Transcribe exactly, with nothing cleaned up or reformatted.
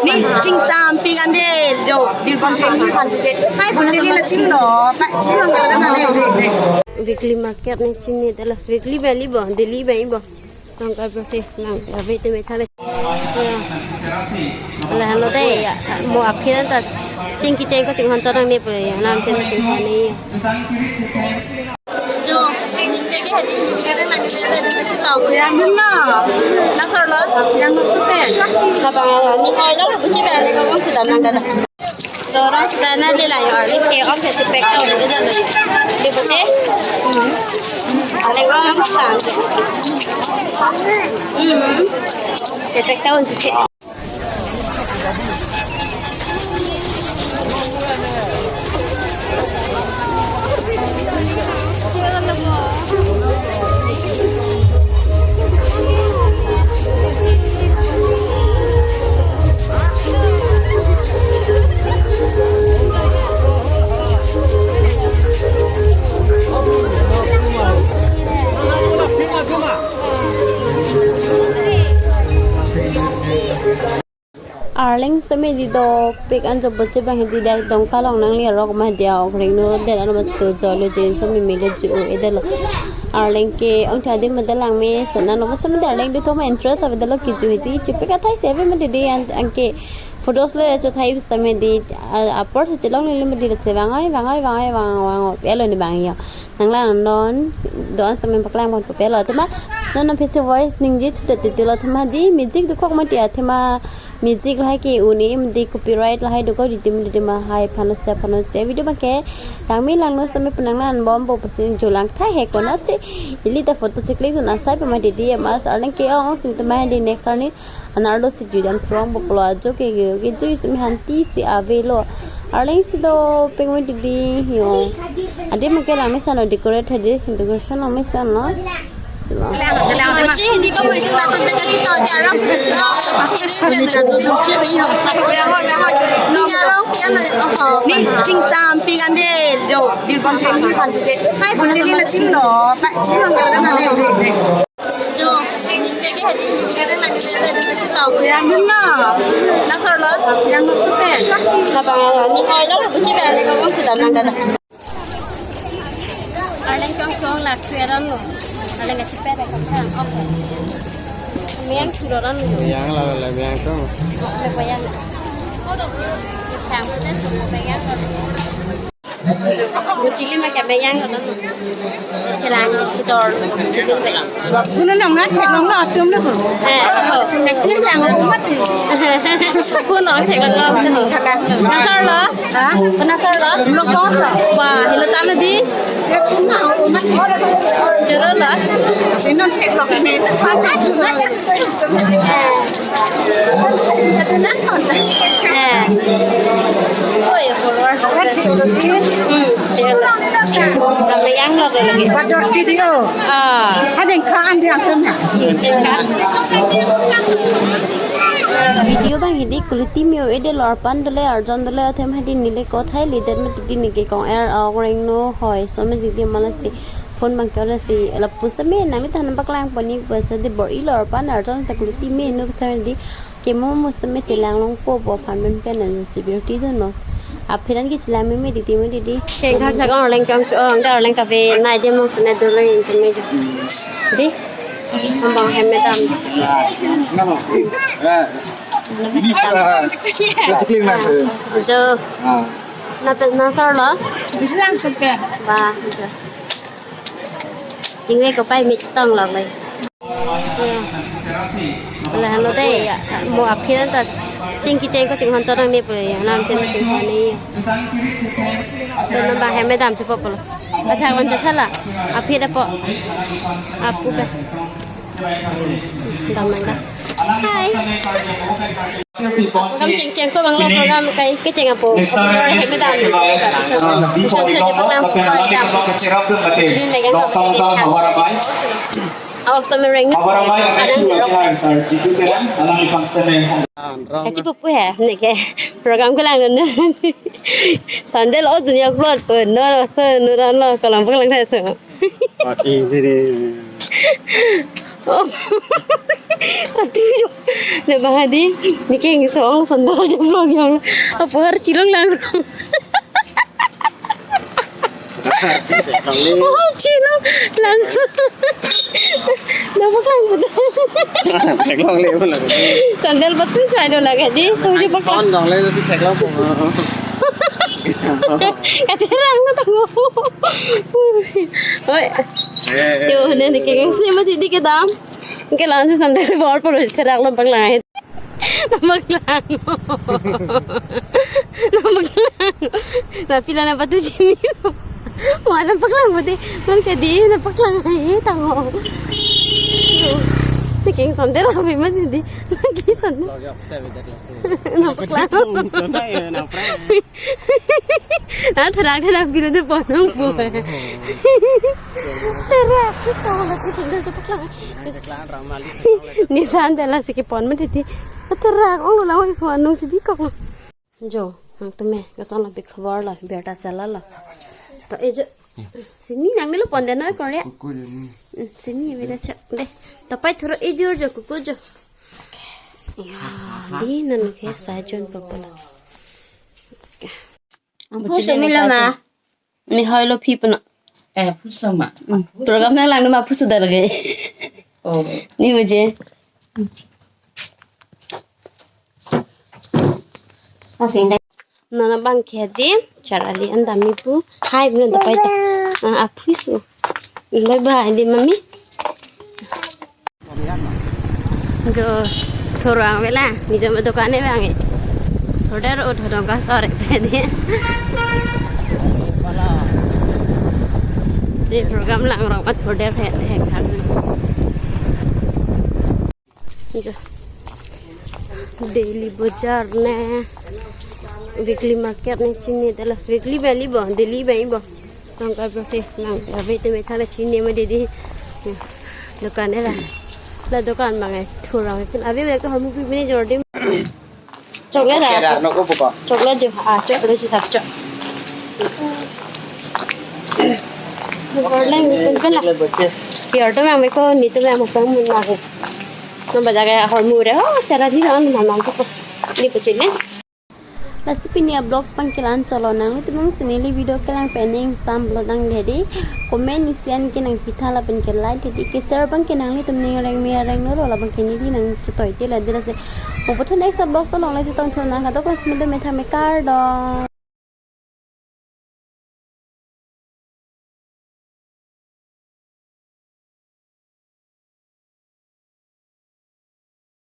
Ni chingsam pik an de jo, Bilbam pik ni kan pik. Hai, bu chili la chinglo, pa chinglo ka la ma de de de. Weekly market ne chingni dala, weekly beli bo, daily beli bo. Nang ka birthday, nang ka birthday me thale. Ya. Ala hano de ya, mo aphi an ta chingki cheng ko chinghon chot nangne pule ya, nam te chinghon ni. Jo, ning beke hadi ning beke nang ni se beke tau. Yang dun na. Na sor lo? Yang dun te. Na bang ni oi lo, bu chi bang le ko bang sudah nang dala. Lorong sudah na de la yo, le ke om ke chepek tau de dala. De bu te. Hmm. Ale ko om sang. Hmm. Chepek tau de. Arleng sitame di dopik an jo boche bang hedi dai dongka long nangli arok ma dia ok ring no de ano ma tu jo lo jin so mi mi lo ju e de lo. Arleng ke ong tha di ma de lang me sana no ma sitame di Arleng di thoma interest ave de lo kiju hedi chupik athai se ave ma di di an an ke photos le cho thai sitame di a- apor se chelong le ma di se bang oi bang oi bang oi bang bang oi pelo ni bang yo. Nang lang non don sitame paklang pon pelo tema non non phese voice ningje chute te lo tema di music du khok ma ti a tema music lahai ke un-e mati copyright lahai dokok di tim di tim hai phano se phano se video bang ke kami lang nos tame penang nan bom bo pasin jolang thai he kona che ili ta photo chiklik dun asai pama di di mas Arleng ke ong sing tema di next arni anarlo si judam throng bo polo ajo ke ke ke jui simi hanti si ave lo Arleng si dopik ma di di yo adi ma ke lang me sano decorate hedi decoration lang me sano. Silo. Kuchi hindi ko itu natin pagkakita di arang ko ito. Ini na na. Ni arang kaya na ako. Ni chingsam pik an de jo Bilbam pik ni kan pik. Hai bu chili la chinglo, pa chinglo ka la ma de de de. Jo, ni beke hadi ni beke nang ni se beke tau. Yang dun na. Na sor lo? Yang dun te. Na bang ni oi lo bu chi bang le ko bang sudah nang dala. Arleng chong chong la chue ran lo. Arleng ka chipet ka phan ok. Meyang churo ran lo. Meyang la la meyang chong. Le payang. Payang pute sumo meyang ran. Bu chili ma ke meyang ran lo. Kelang kidor chili meyang. Kuno nang ngat thek nang na atum na ko. Eh, oh. Thek thek yang ko mat. Kuno thek nang na. Nasar lo? Ha? Kuno nasar lo? Lo ko sa. Wah, hilo tano di. Ya kuno ko mat. Choro lo? Sinon thek lo kami. Eh. Eh. Oi, follower. Hmm, iya lo. Kami yang lo lagi. Padot video. Ah. Hadeng ka andi atum na. Video bang hidi kuliti mio ede lorpan dole arjon dole athem hadi nile kothai lider me titi nike kong er ong reng no hoi. Son me titi malasi phone bang kyo si lapus tame nang li tahan paklang poni pasa de bor ilorpan arjon ta kuliti me no pasta di kemo mus tame chelang long po po phan pen pen an si birti do no. Aphiran ke chelang me me titi me titi. Keng khar chak ong leng kang ong dar leng kave nai de mong sene do leng kang me. Di. Ambang hem me dam. Nano. Eh. Ini, eh, chikling mas. Jo. Ah. Na pe na sor lo? Bilang suka. Ba, jo. Ingre ko pai mit tong lo le. Ya. Ala hano de ya. Mo aphi ta chingki cheng ko chinghon chot nangne pule ya. Nam te chinghon ni. Te nam ba hem me dam chupo polo. Athak man chethala. Aphi da po. Apu pe. Dam nang da. Hai. Program cheng cheng ko bang lo program kai ke cheng apo. Program hem me dam. Shot shot je program ko dam. Chilin megang ko. Awak sama reng ni. Ada ni rok. Kachi pupu ya, ne ke. Program ko lang na. Sandal o dunia keluar pun. No, so nuran lo kalau bang lang so. Mati diri. Oh. Aduh, yo. Ne bang hadi, ne keng so-ong sandal jumlong yong. Apo har chilong lang. Oh, chilong lang. Napa kang betul? Theklongle pula. Sandal betul saya do lagi di. Tujuh pakai. Ton dong le si theklong po. Kati rang na tango. Oi. Eh, eh, yo, eh, ne ne keng si mati di kedam. Ke lang si sandal bor polo therak lo paklang. Nang paklang. Nang paklang. Na pila nang patu chini. Wala paklang mati. Non ke di nang paklang ai tango. Ne keng sandal abe mati di. Nang ke sandal. Nang paklang. Nang therak therak pila de ponong po. Therak ke sandal tu paklang. Nisan dela si kepon mati di. Therak ong lo lang oi ko anung si bikok lo. Jo, nangtum me, koson lo bik khobor lo, berta chala lo. To e jo. Sini nangne lo pon de noi kore. Kuku de ni. Hmm, sini beda chak de. To pai thuro e jo jo kuku jo. Ya, di nan ke sajon papa lo. Ang puso ni lama. Ni hoi lo phi puna. Eh, puso ma. Hmm. Program nang lang ma puso dal ge. Oh. Ni muje. Nana bang ke di, charali anda mi pu. Hai, belum dapat. Ah, apuso. Bye bye di mami. Jo, thurang vela, ni jam dukan e bang e. Thurder o thurang ka sore pe ni. Di program lang rong at thurder he he kan. Jo. Daily bazar ne. Weekly market ne chini dela. Weekly beli bo, daily beli bo. Tangka berarti nang abe te me thana chini ma didi. Dukan e la. La dukan bang e thurang kin abe bek hormu pi bini jordi. Chocolate. Kera no ko buka. Chocolate jo, ah, chocolate ji thak cho. Order lang kin pala. Ki order mang beko ni tu mang mukang mun lagi. Nang bajaga hormu re, oh, chara di nang mamang ko. Ni ko chini. Lasi pini a vlogs pangkelan cholo nang, nelitum si neli video kelang pen ning sam lo nang dede. Comment isi an ke nang pitha lapen ke like dede. Ke share pangke nanglitum ning reng me reng lo lapen ke neli nang chotoi te la dela se. Mo botho next a vlogs along le chotong thun nang kato kos mendo me thame kardom.